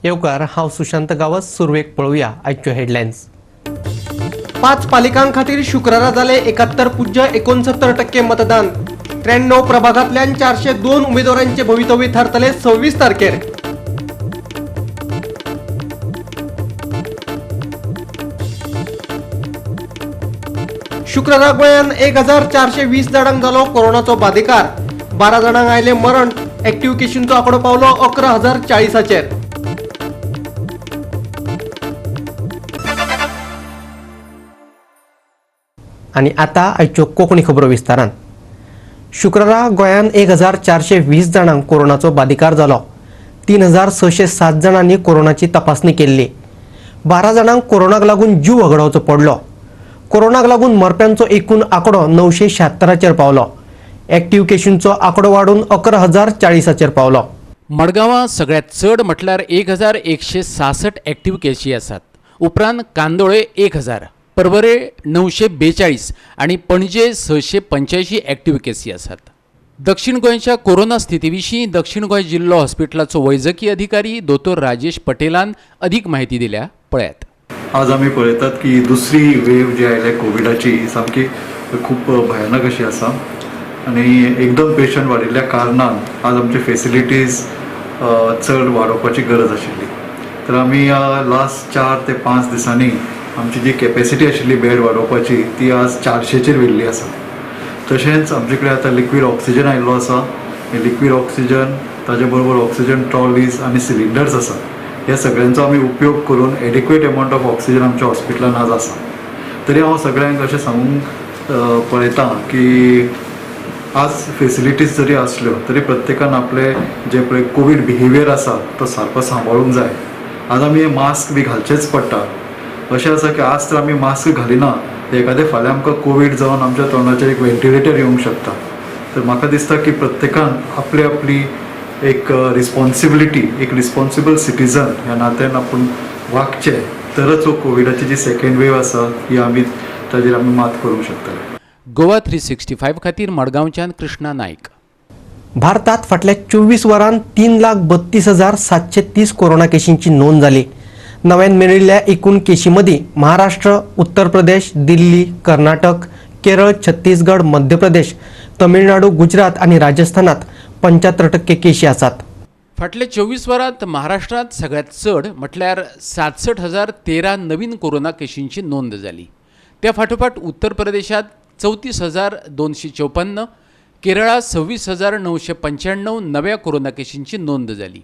येवकार, हांव सुशांत गांवस. सुरवेक पळोवया आयच्यो हेडलायन्स. 5 पालिकां खातीर शुक्रारा जाले 71.69% मतदान. 93 प्रभागांतल्यान 402 उमेदवारांचे भवितव्य थारतले 26 तारखेर. शुक्रारा गोंयांत 1420 जाणांक जालो कोरोनाचो बादिकार. 12 जाणांक आयले मरण. एक्टिव्ह केशींचो आंकडो पावलो 11,040चेर. आनी आतां आयच्यो कोंकणी खबरो विस्तारान. शुक्रारा गोंयांत 1420 जाणांक कोरोनाचो बादिकार जालो. 3607 जाणांनी कोरोनाची तपासणी केल्ली. 12 जाणांक कोरोनाक लागून जीव वगडावचो पडलो. कोरोनाक लागून मरप्यांचो एकूण आंकडो 976चेर पावलो. एक्टिव्ह केशींचो आंकडो वाडून 11,040चेर पावलो. मडगांवां सगळ्यांत चड म्हटल्यार 1166 एक्टिव्ह केशी आसात. उपरांत कांदोळे 1000, पर्वरे 942 आनी पणजे 685 एक्टिव्ह केसी आसात. दक्षिण गोंयच्या कोरोना स्थिती विशीं दक्षिण गोंय जिल्लो हॉस्पिटलाचो वैजकी अधिकारी दोतोर राजेश पटेलान अधिक माहिती दिल्या, पळयात. आज आमी पळयतात की दुसरी वेव जी आयल्या कोविडाची सामकी खूब भयानक अशी आसा आनी एकदम पेशंट वाडिल्ल्या कारणान आज आमचे फेसिलिटीज चड वाडोवपाची गरज आशिल्ली. तर आमी लास्ट 4 ते 5 दिसांनी आमची जी कॅपेसिटी आशिल्ली बेड वाडोवपाची ती आज 400चेर व्हेल्ली आसा. तशेंच आमचे कडेन आतां लिक्वीड ऑक्सिजन आयिल्लो आसा. हे लिक्वीड ऑक्सिजन ताजे बरोबर ऑक्सिजन ट्रॉलीज आनी सिलिंडर्स आसा. ह्या सगळ्यांचो आमी उपयोग करून एडिक्वेट अमावंट ऑफ ऑक्सिजन आमच्या हॉस्पिटलान आज आसा. तरी हांव सगळ्यांक अशें सांगूंक पळयतां की आज फेसिलिटीज जरी आसल्यो तरी प्रत्येकान आपले जे पळय कोवीड बिहेवियर आसा तो सारको सांबाळूंक जाय. आज आमी मास्क बी घालचेच पडटा. अशें आसा की आज तर आमी मास्क घालिना एखादें फाल्यां आमकां कोवीड जावन आमच्या तोंडाचेर एक व्हेंटिलेटर येवंक शकता. तर म्हाका दिसता की प्रत्येकान आपली आपली एक रिस्पॉन्सिबिलिटी, एक रिस्पॉन्सिबल सिटीजन ह्या नात्यान आपूण वागचें तरच हो कोविडाची जी सेकेंड वेव आसा ही आमी ताजेर आमी मात करूंक शकतले. गोवा 365 खातीर मडगांवच्यान कृष्णा नायक. भारतात फाटल्या 24 वरांत 3,32,730 कोरोना केशींची नोंद जाली. नव्यान मेळिल्ल्या एकूण केशी मदीं महाराष्ट्र, उत्तर प्रदेश, दिल्ली, कर्नाटक, केरळ, छत्तीसगड, मध्य प्रदेश, तमिळनाडू, गुजरात आनी राजस्थानात 75% केशी आसात. फाटल्या 24 वरांत महाराष्ट्रांत सगळ्यांत चड म्हटल्यार 67,013 नवीन कोरोना केशींची नोंद जाली. त्या फाटोफाट उत्तर प्रदेशांत 34,254, केरळांत 26,995 नव्या कोरोना केशींची नोंद जाली.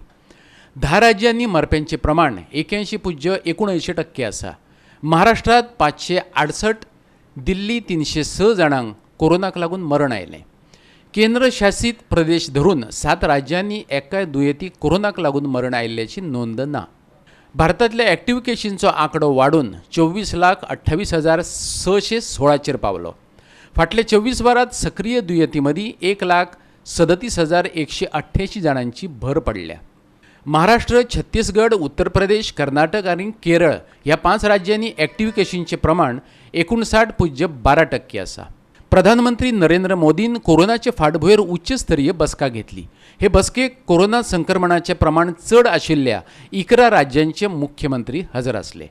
10 राज्यांनी मरप्यांचें प्रमाण 81.79% आसा. महाराष्ट्रांत 568, दिल्ली 306 जाणांक कोरोनाक लागून मरण आयलें. केंद्रशासीत प्रदेश धरून 7 राज्यांनी एकाय दुयेंती कोरोनाक लागून मरण आयिल्ल्याची नोंद ना. भारतांतल्या एक्टिव्ह केशींचो आंकडो वाडून 24,28,616चेर पावलो. फाटल्या 24 वरांत सक्रीय दुयेंती मदीं 1,37,188 जाणांची भर पडल्या. महाराष्ट्र, छत्तीसगड, उत्तर प्रदेश, कर्नाटक आनी केरळ ह्या 5 राज्यांनी एक्टिव्ह केशींचें प्रमाण 59.12% आसा. प्रधानमंत्री नरेंद्र मोदीन कोरोनाचे फाटभुंयेर उच्चस्तरीय बसका घेतली. हे बसकेक कोरोना संक्रमणाचें प्रमाण चड आशिल्ल्या 11 राज्यांचे मुख्यमंत्री हजर आसले.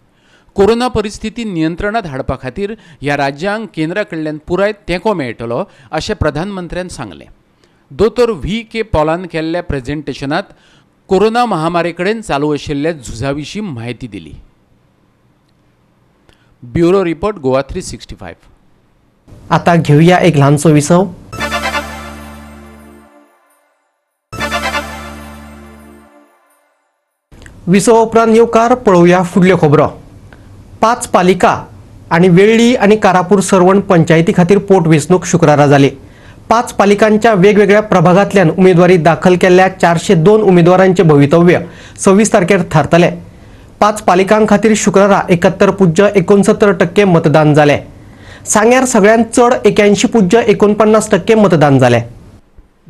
कोरोना परिस्थिती नियंत्रणांत हाडपा खातीर ह्या राज्यांक केंद्रा कडल्यान पुराय तेंको मेळटलो अशें प्रधानमंत्र्यान सांगलें. दोतोर व्ही के पॉलान केल्ल्या प्रेझेंटेशनांत कोरोना महामारे कडेन चालू आशिल्ल्या झुजा विशीं म्हायती दिली. Bureau report, Goa 365. आता घेऊया एक ल्हानसो विसव. विसव उपरांत येवकार पळोवया फुडल्यो खबरो. 5 पालिका आनी वेळ्ळी आनी कारापूर सर्वण पंचायती खातीर पोटवेंचणूक शुक्रारा जाली. 5 पालिकांच्या वेगवेगळ्या प्रभागांतल्यान उमेदवारी दाखल केल्ल्या 402 उमेदवारांचे भवितव्य 26 तारखेर थारतले. 5 पालिकां खातीर शुक्रारा 71.69% मतदान जालें. सांग्यार सगळ्यांत चड 81.49% मतदान जालें.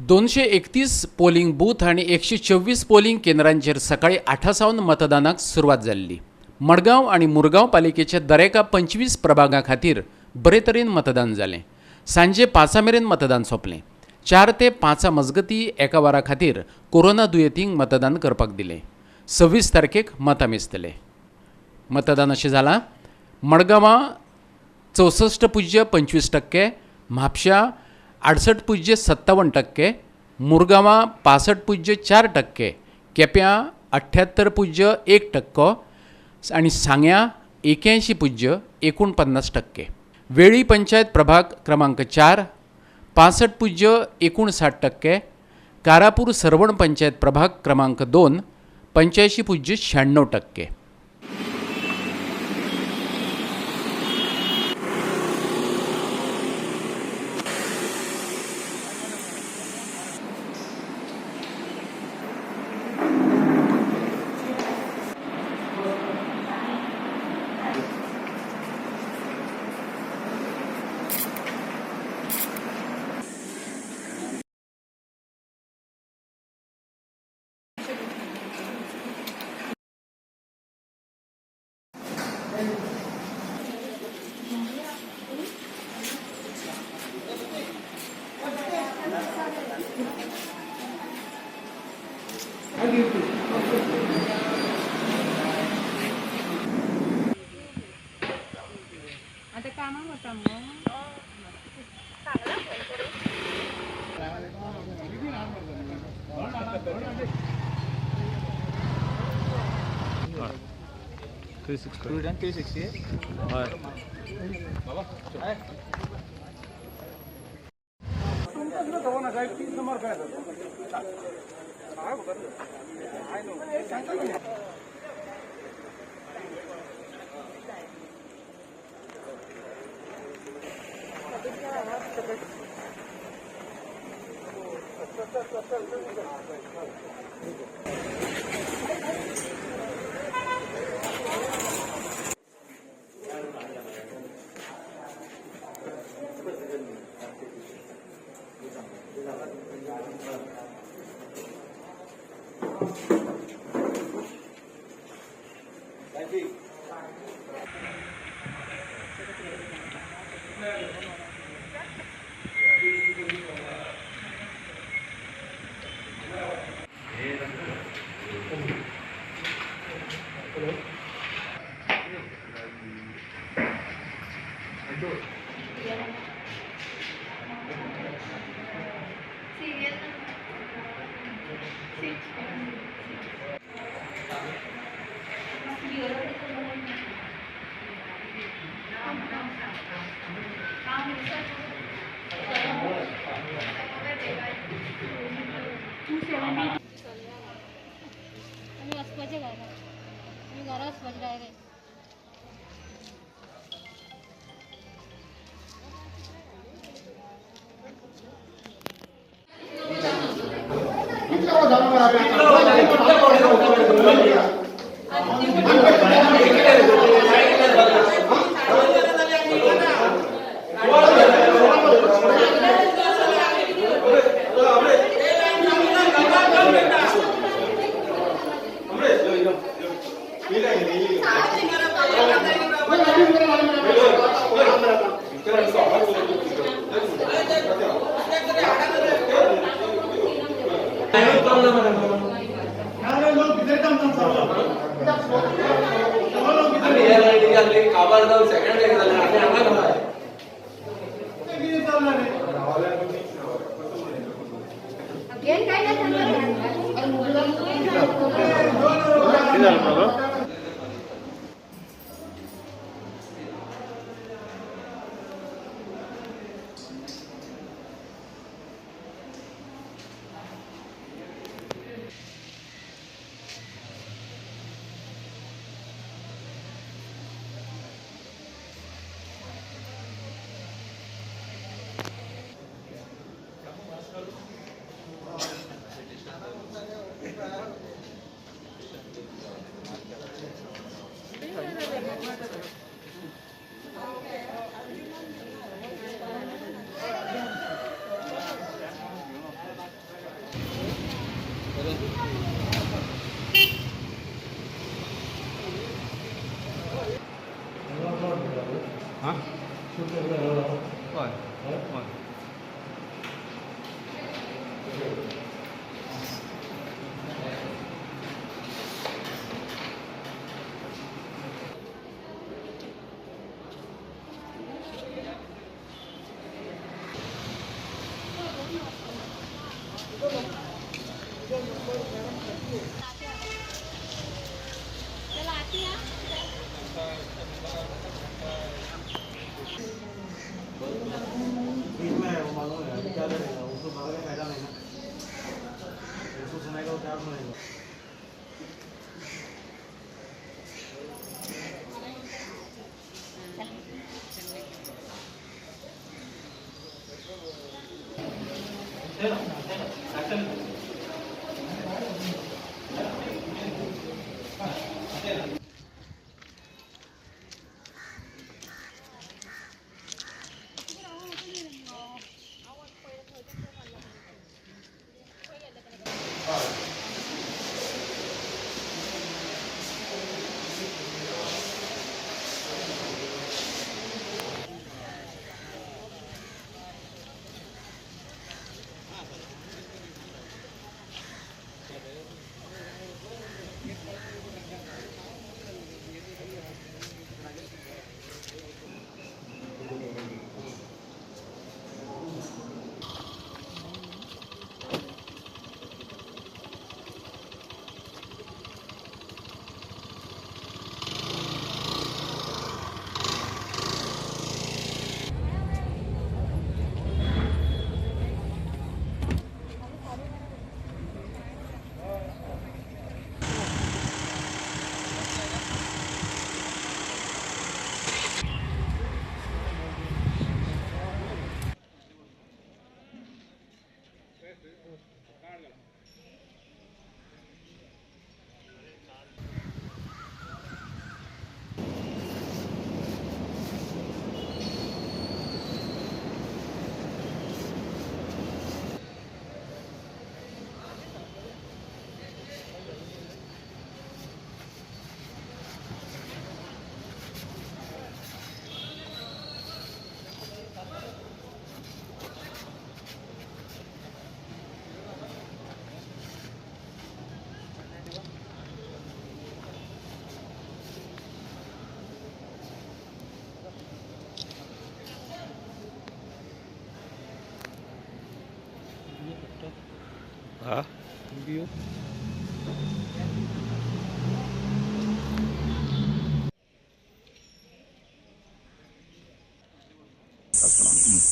231 पोलिंग बूथ आनी 124 पोलिंग केंद्रांचेर सकाळी 8 सावन मतदानाक सुरवात जाल्ली. मडगांव आनी मुरगांव पालिकेच्या दरेका 25 प्रभागां खातीर बरे तरेन मतदान जालें. सांजे 5 मेरेन मतदान सोंपलें. 4 ते 5 मजगती एका वरा खातीर कोरोना दुयेंतींक मतदान करपाक दिलें. 26 तारखेक मतां मेजतले. मतदान अशें जालां, मडगांवां 64.25%, म्हापश्यां 68.57%, मुरगांवां 65.4%, केप्यां 78.1% आनी सांग्यां 81.49%. वेळी पंचायत प्रभाग क्रमांक 4 65.59%, कारापूर सर्वण पंचायत प्रभाग क्रमांक 2 85.96%. आता कामाक वता मगो. आमी वचपाचें घरा, आमी घरा वचपाचें डायरेक्ट.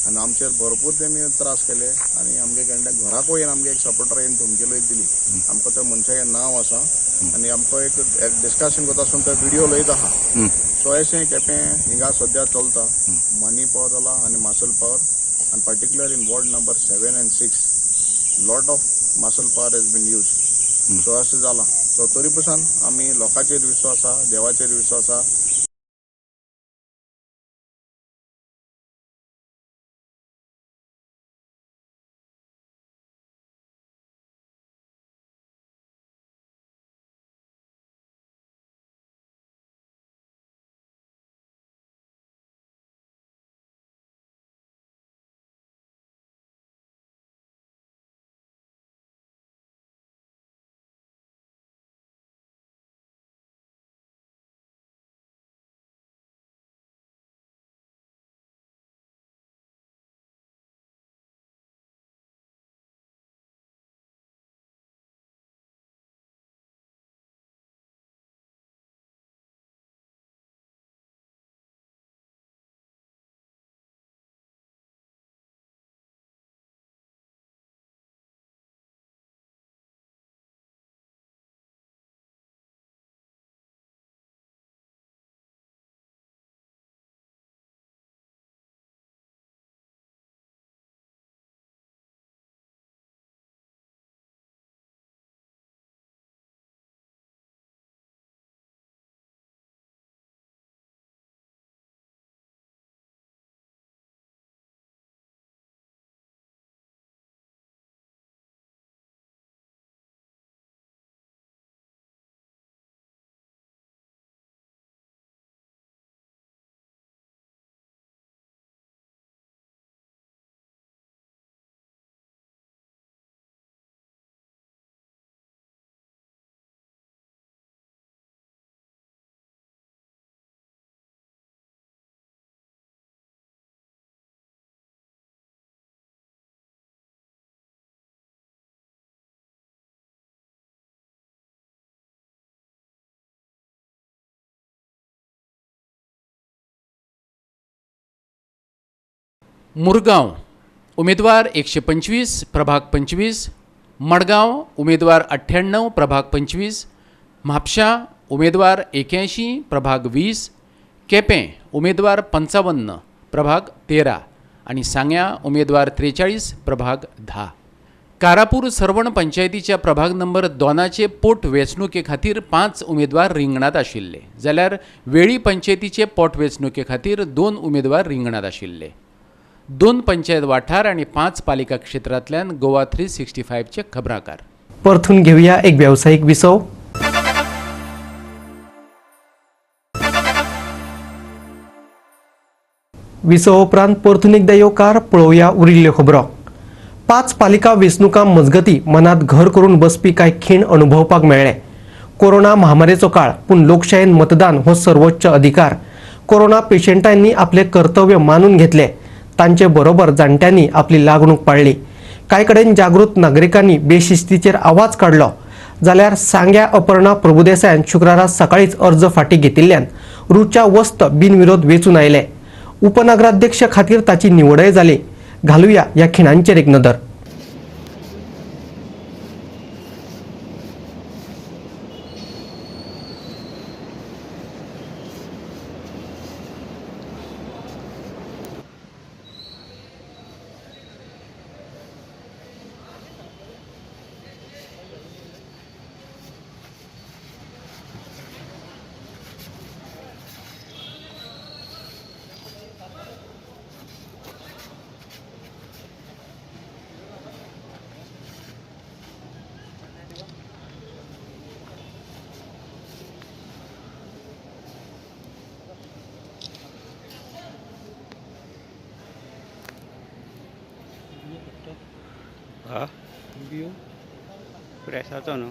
आनी आमचेर भरपूर तेमी त्रास केले आनी आमगे केन्ना घराकूय येवन आमगे एक सपोर्टर येवन धमकी लय दिली. आमकां त्या मनशाचें नांव आसा आनी आमकां एक डिस्कशन करता आसून तो व्हिडियो लयत आहा. सो अशें केपें हिंगा सद्या चलता मनी पावर जाला आनी मासल पावर आनी particular in ward number 7 and 6 lot of muscle power has been use. So अशें जालां. सो तरी पसून आमी लोकांचेर विश्वास आहा, देवाचेर विश्वास आहा. मुरगांव उमेदवार 125 प्रभाग 25, मडगांव उमेदवार 98 प्रभाग 25, म्हापशा उमेदवार 81 प्रभाग 20, केपें उमेदवार 55 प्रभाग 13 आणि सांग्या उमेदवार 43 प्रभाग 10. कारापूर सर्वण पंचायतीच्या प्रभाग नंबर 2चे पोट वेंचणुके खातीर 5 उमेदवार रिंगणांत आशिल्ले, जाल्यार वेळी पंचायतीचे पोट वेंचणुके खातीर 2 उमेदवार रिंगणांत आशिल्ले. 2 पंचायत वाठार आनी 5 पालिका क्षेत्रांतल्यान गोवा 365चे खबराकार. परतून घेऊया एक व्यावसायिक विसव. विसव उपरांत परतून एकदा येवकार पळोवया उरिल्ल्यो खबरो. 5 पालिका वेंचणुकां मजगती मनात घर करून बसपी कांय खीण अनुभवपाक मेळ्ळे. कोरोना महामारीचो काळ, पूण लोकशायेन मतदान हो सर्वोच्च अधिकार. कोरोना पेशंटांनी आपले कर्तव्य मानून घेतले, तांचे बरोबर जाणट्यांनी आपली लागणूक पाळ्ळी. कांय कडेन जागृत नागरिकांनी बेशिस्तीचेर आवाज काडलो, जाल्यार सांग्या अपर्णा प्रभुदेसायान शुक्रारा सकाळीच अर्ज फाटीं घेतिल्ल्यान रुचा वस्त बिनविरोध वेंचून आयले. उपनगराध्यक्ष खातीर ताची निवडय जाली. घालूया ह्या खिणांचेर एक नदर. हा प्रेसाचो न्हू.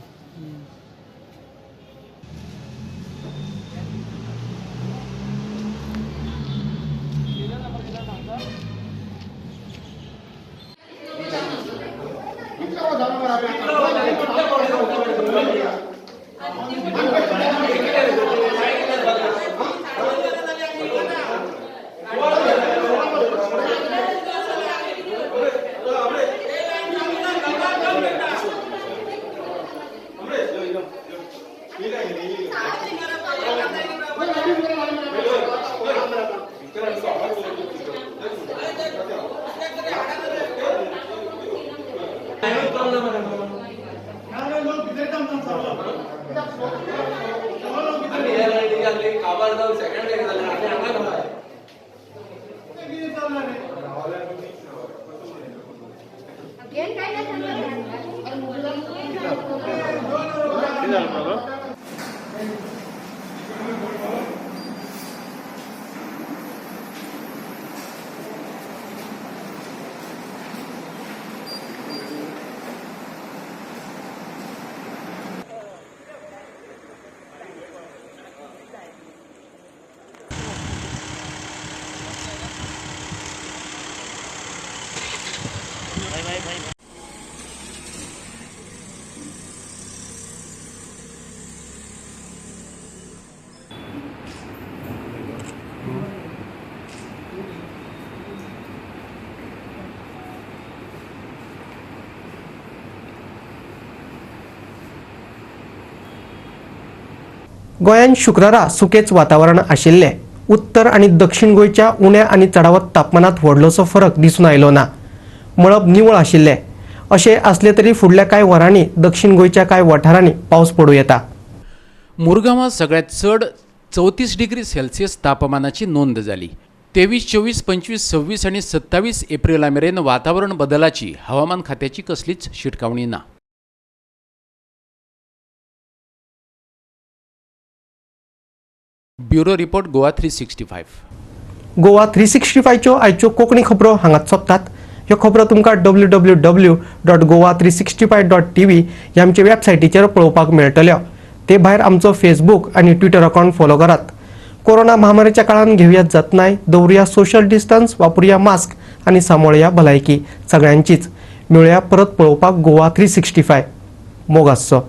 गोंयांत शुक्रारा सुकेच वातावरण आशिल्लें. उत्तर आनी दक्षिण गोंयच्या उण्या आनी चडावत तापमानांत व्हडलोसो फरक दिसून आयलो ना. मळब निवळ आशिल्लें. अशें आसलें तरी फुडल्या कांय वरांनी दक्षिण गोंयच्या कांय वाठारांनी पावस पडूं येता. मुरगांवां सगळ्यांत चड 34 डिग्री सेल्सियस तापमानाची नोंद जाली. 23, 24, 25, 26 आनी 27 एप्रिला मेरेन वातावरण बदलाची हवामान खात्याची कसलीच शिटकावणी ना. Bureau report, Goa 365. Goa 365च्यो आयच्यो कोंकणी खबरो हांगाच सोंपतात. ह्यो खबरो तुमकां www.goa365.tv ह्या आमच्या वेबसायटीचेर पळोवपाक मेळटल्यो. ते भायर आमचो फेसबूक आनी ट्विटर अकावंट फॉलो करात. कोरोना महामारीच्या काळान घेवया जतनाय, दवरुया सोशल डिस्टन्स, वापरुया मास्क आनी सांबाळुया भलायकी सगळ्यांचीच. मेळुया परत पळोवपाक गोवा 365. मोग आसचो.